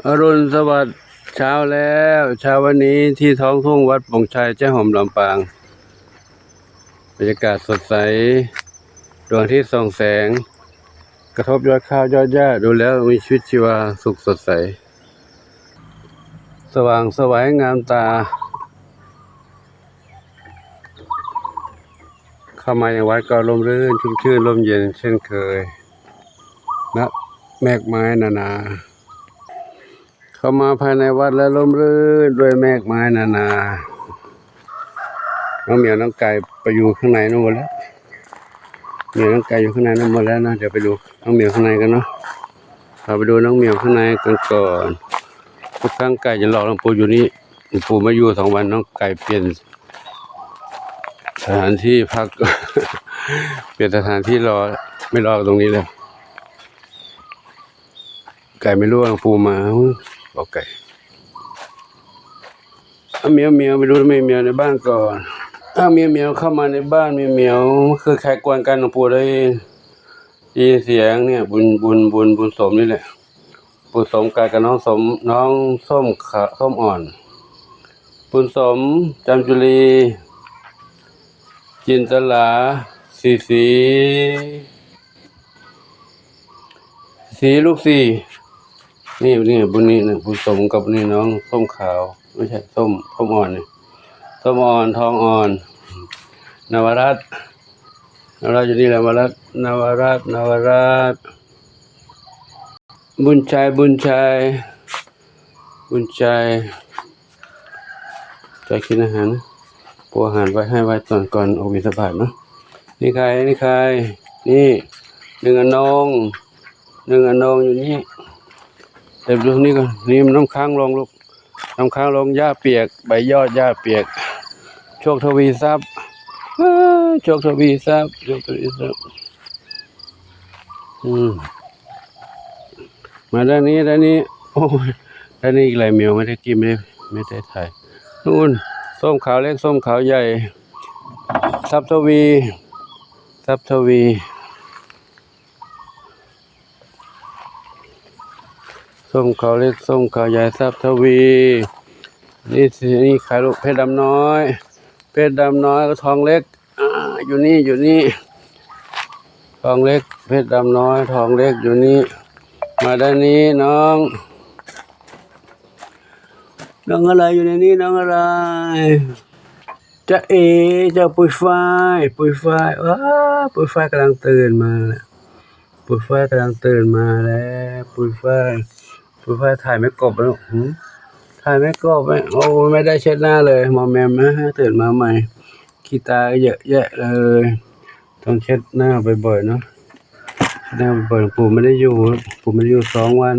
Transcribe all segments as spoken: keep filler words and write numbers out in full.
อรุณสวัสดิ์เช้าแล้ว เช้าวันนี้ที่ท้องทุ่งวัดโป่งชัย แจ้งหอมลำปาง บรรยากาศสดใส ดวงอาทิตย์ส่องแสง กระทบยอดข้าวยอดหญ้า ดูแล้วมีชีวิตชีวาสุขสดใส สว่างไสวงามตา เข้ามาในวัดก็ร่มรื่นชุ่มชื่นร่มเย็นเช่นเคย นะ แมกไม้นานา เข้ามาภายในวัดแล้วร่มรื่นด้วยแมกไม้นานา น้องเหมียวน้องไก่ไปอยู่ข้างในนู่นหมดแล้ว เหมียวน้องไก่อยู่ข้างในนู่นหมดแล้วนะ เดี๋ยวไปดูน้องเหมียวข้างในกันเนาะ เราไปดูน้องเหมียวข้างในกันก่อน ทุกครั้งไก่จะรอหลวงปู่อยู่นี่ หลวงปู่มาอยู่สองวัน น้องไก่เปลี่ยนสถานที่พัก เปลี่ยนสถานที่รอ ไม่รอตรงนี้เลย ไก่ไม่รู้ว่าหลวงปู่มา บอกไก่ เอาเหมียวเหมียวไปดูแม่เหมียวในบ้านก่อน เอาเหมียวเหมียวเข้ามาในบ้าน เหมียวเหมียว คือใครกวนกัน หลวงปู่ได้ยินเสียงเนี่ย บุญ บุญ บุญ บุญสมนี่แหละ บุญสมกายกับน้องสม น้องส้มขะ ส้มอ่อน บุญสม จามจุลี จินตลา สีสี สีลูกสี่ นี่ นี่ บุญนี่นะ บุญสมกับนี่น้องส้มขาว ไม่ใช่ ส้ม ส้มอ่อนนี่ ส้มอ่อน ทองอ่อน นวรัตน์ นวรัตน์อยู่นี่แหละ นวรัตน์ นวรัตน์ นวรัตน์ บุญชัย บุญชัย บุญชัย จะกินอาหาร ปูอาหารไว้ให้ไว้ตอนก่อนออกบิณฑบาตเนาะ นี่ใคร นี่ใคร นี่ หนึ่งอนง หนึ่งอนงอยู่นี่ เดี๋ยวดูตรงนี้ก่อน นี่มันน้ำค้างลงลูก น้ำค้างลง หญ้าเปียก ใบยอดหญ้าเปียก โชคทวีทรัพย์ เอ้ย โชคทวีทรัพย์ โชคทวีทรัพย์ อืม มาด้านนี้ ด้านนี้ โอ้ย ด้านนี้อีกหลายแมว ไม่ได้กิน ไม่ได้ ไม่ได้ถ่าย นู่น ส้มขาวเล็ก ส้มขาวใหญ่ ทรัพย์ทวี ทรัพย์ทวี ส้มขาวเล็ก ส้มขาวใหญ่ ทรัพย์ทวี นี่สิ นี่ใครลูก เพชรดำน้อย เพชรดำน้อยก็ทองเล็ก อ่า อยู่นี่ อยู่นี่ ทองเล็ก เพชรดำน้อย ทองเล็กอยู่นี่ มาด้านนี้น้อง น้องอะไรอยู่ในนี้ น้องอะไร จ๊ะเอ๋ เจ้าปุยฝ้าย ปุยฝ้าย ว้า ปุยฝ้ายกำลังตื่นมา ปุยฝ้ายกำลังตื่นมาแล้ว ปุยฝ้าย ปุยฝ้ายถ่ายแม่กบแล้ว หืม ถ่ายแม่กบไหม โอ้ ไม่ได้เช็ดหน้าเลย มอมแมมนะ ตื่นมาใหม่ ขี้ตาเยอะแยะเลย ต้องเช็ดหน้าบ่อยๆเนาะ เช็ดหน้าบ่อยๆ ปู่ไม่ได้อยู่ ปู่ไม่ได้อยู่สองวัน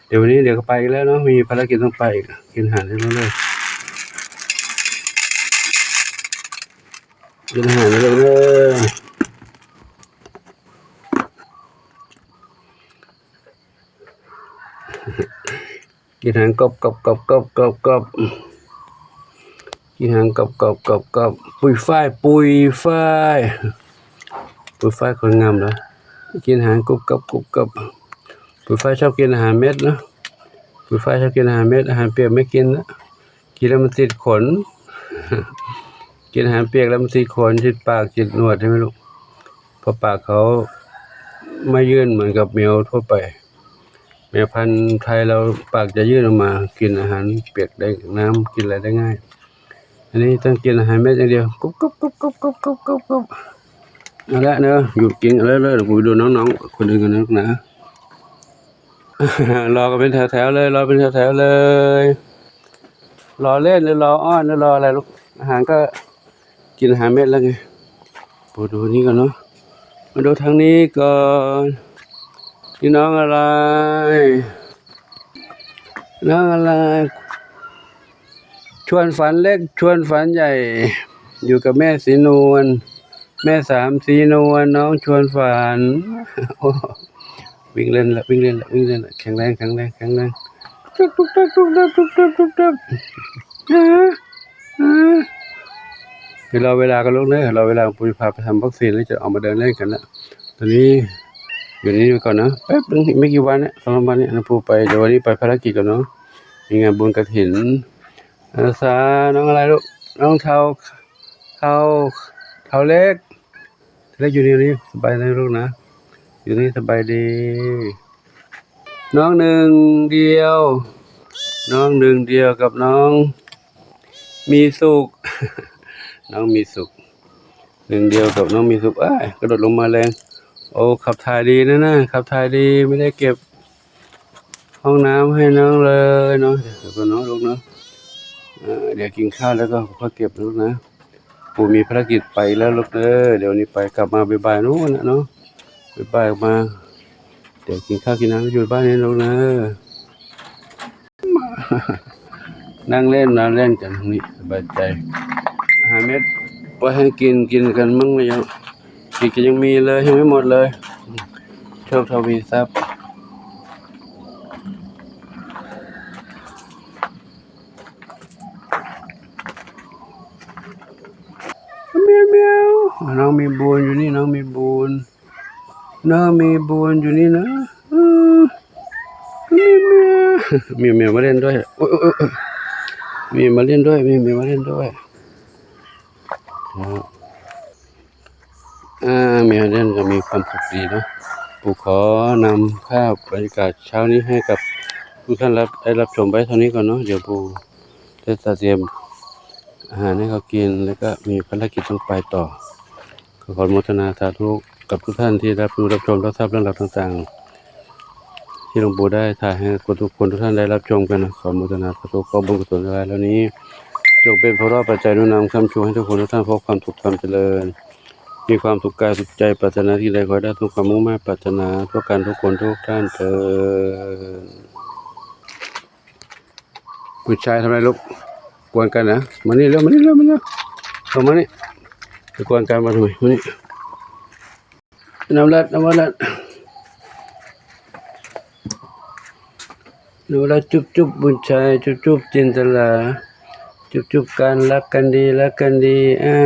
เดี๋ยววันนี้เดี๋ยวก็ไปอีกแล้วเนาะ มีภารกิจต้องไปอีก กินอาหารให้หมดเลย กินอาหารให้หมดเลย กินอาหารกรอบๆๆๆๆ กินอาหารกรอบๆๆๆ ปุยฝ้าย ปุยฝ้าย ปุยฝ้ายคนงามเหรอ กินอาหารกรุบกรับกรุบกรับ ปุยฝ้ายชอบกินอาหารเม็ดนะ ปุยฝ้ายชอบกินอาหารเม็ด อาหารเปียกไม่กินนะ กินแล้วมันติดขน กินอาหารเปียกแล้วมันติดขน ติดปาก ติดหนวดใช่ไหมลูก เพราะปากเขาไม่ยื่นเหมือนกับแมวทั่วไป แมวพันธุ์ไทยเราปากจะยื่นออกมา กินอาหารเปียกได้ น้ำกินอะไรได้ง่าย อันนี้ต้องกินอาหารเม็ดอย่างเดียว กรุบกรับกรุบกรับกรุบกรับกรุบกรับ เอาละเนอะ หยุดกินกันแล้วเลย เดี๋ยวกูไปดูน้องๆคนอื่นกันนะลูกนะ รอกันเป็นแถวๆเลย รอเป็นแถวๆเลย รอเล่นหรือรออ้อนหรือรออะไรลูก อาหารก็กินอาหารเม็ดแล้วไง ไปดูนี่ก่อนเนาะ มาดูทางนี้ก่อน นี่น้องอะไร น้องอะไร ชวนฝันเล็ก ชวนฝันใหญ่ อยู่กับแม่สีนวล แม่สามสีนวล น้องชวนฝัน วิ่งเล่นละ วิ่งเล่นละ วิ่งเล่นละ แข็งแรง แข็งแรง แข็งแรง ตุ๊บตุ๊บตุ๊บตุ๊บตุ๊บตุ๊บตุ๊บตุ๊บตุ๊บ อ่า อ่า เดี๋ยวรอเวลากันลูกเนอะ รอเวลา ปู่จะพาไปทำวัคซีนแล้วจะออกมาเดินเล่นกันละ ตอนนี้ อยู่นี่ก่อนนะ แป๊บนึง อีกไม่กี่วันเนี่ย สองสามวันเนี่ย น้องปูไป เดี๋ยววันนี้ไปภารกิจก่อนเนาะ มีงานบุญกฐิน อาสา น้องอะไรลูก น้องเทา เทา เทาเล็ก เทาเล็กอยู่นี่ นี่สบายนะลูกนะ อยู่นี่สบายดี น้องหนึ่งเดียว น้องหนึ่งเดียวกับน้องมีสุข น้องมีสุข หนึ่งเดียวกับน้องมีสุข อ้าย กระโดดลงมาแรง โอ้ ขับถ่ายดีนะน่ะ ขับถ่ายดี ไม่ได้เก็บห้องน้ำให้น้องเลยเนาะ เดี๋ยวก่อนเนาะลูกเนาะ เอ่อ เดี๋ยวกินข้าวแล้วก็ค่อยเก็บลูกนะ ปู่มีภารกิจไปแล้วลูกเด้อ เดี๋ยวนี้ไป กลับมาบ่ายๆ นู่นน่ะเนาะ บ่ายๆ มา เดี๋ยวกินข้าวกินน้ำอยู่บ้านนี่ลูกนะ นั่งเล่นนอนเล่นกันตรงนี้ สบายใจ อาหารเม็ด ไว้ให้กิน กินกันมั้งเลย ยัง กินกันยังมีเลย ยังไม่หมดเลย โชคทวีทรัพย์ เมียวเมียว น้องมีบุญอยู่นี่ น้องมีบุญ น้องมีบุญอยู่นี่นะ อืม เมียวเมียว เมียวเมียวมาเล่นด้วย โอ๊ย โอ๊ย โอ๊ย โอ๊ย มีมาเล่นด้วย มี มีมาเล่นด้วย ครับ อ่า เมียวเล่นก็มีความสุขดีเนาะ ปู่ขอนำภาพบรรยากาศเช้านี้ให้กับทุกท่านรับ ได้รับชมไว้เท่านี้ก่อนเนาะ เดี๋ยวปู่จะเตรียมอาหารให้เขากิน แล้วก็มีภารกิจต้องไปต่อ ขออนุโมทนาสาธุกับทุกท่านที่รับรู้รับชมรับทราบเรื่องราวต่างๆ ที่หลวงปู่ได้ถ่ายให้ทุกคนทุกท่านได้รับชมกันนะ ขออนุโมทนาสาธุ ขอบุญกุศลทั้งหลายเหล่านี้ จงเป็นพลวะปัจจัยหนุนนำค้ำชูให้ทุกคนทุกท่านพบความสุขความเจริญ มีความสุขกายสุขใจ ปรารถนาสิ่งใดขอให้ได้สมความมุ่งมา่ปรารถนาทั่วกันทุกคนทุกท่านเทอญ ผู้ชายทำอะไรลูก กวนกันนะ มานี่เร็ว มานี่เร็ว มานี่เร็ว เข้ามานี่ ไปกวนกันมาทำไม มานี่ นวรัตน์ นวรัตน์ นวรัตน์ จุ๊บจุ๊บบุญชัย จุ๊บจุ๊บจินตลา จุ๊บจุ๊บกัน รักกันดี รักกันดี อ่า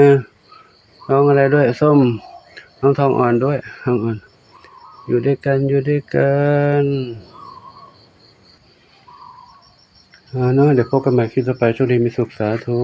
ร้องอะไรด้วย ส้ม ร้องทองอ่อนด้วย ทองอ่อน อยู่ด้วยกัน อยู่ด้วยกัน อ่า เนาะ เดี๋ยวพบกันใหม่คลิปต่อไป โชคดีมีสุข สาธุ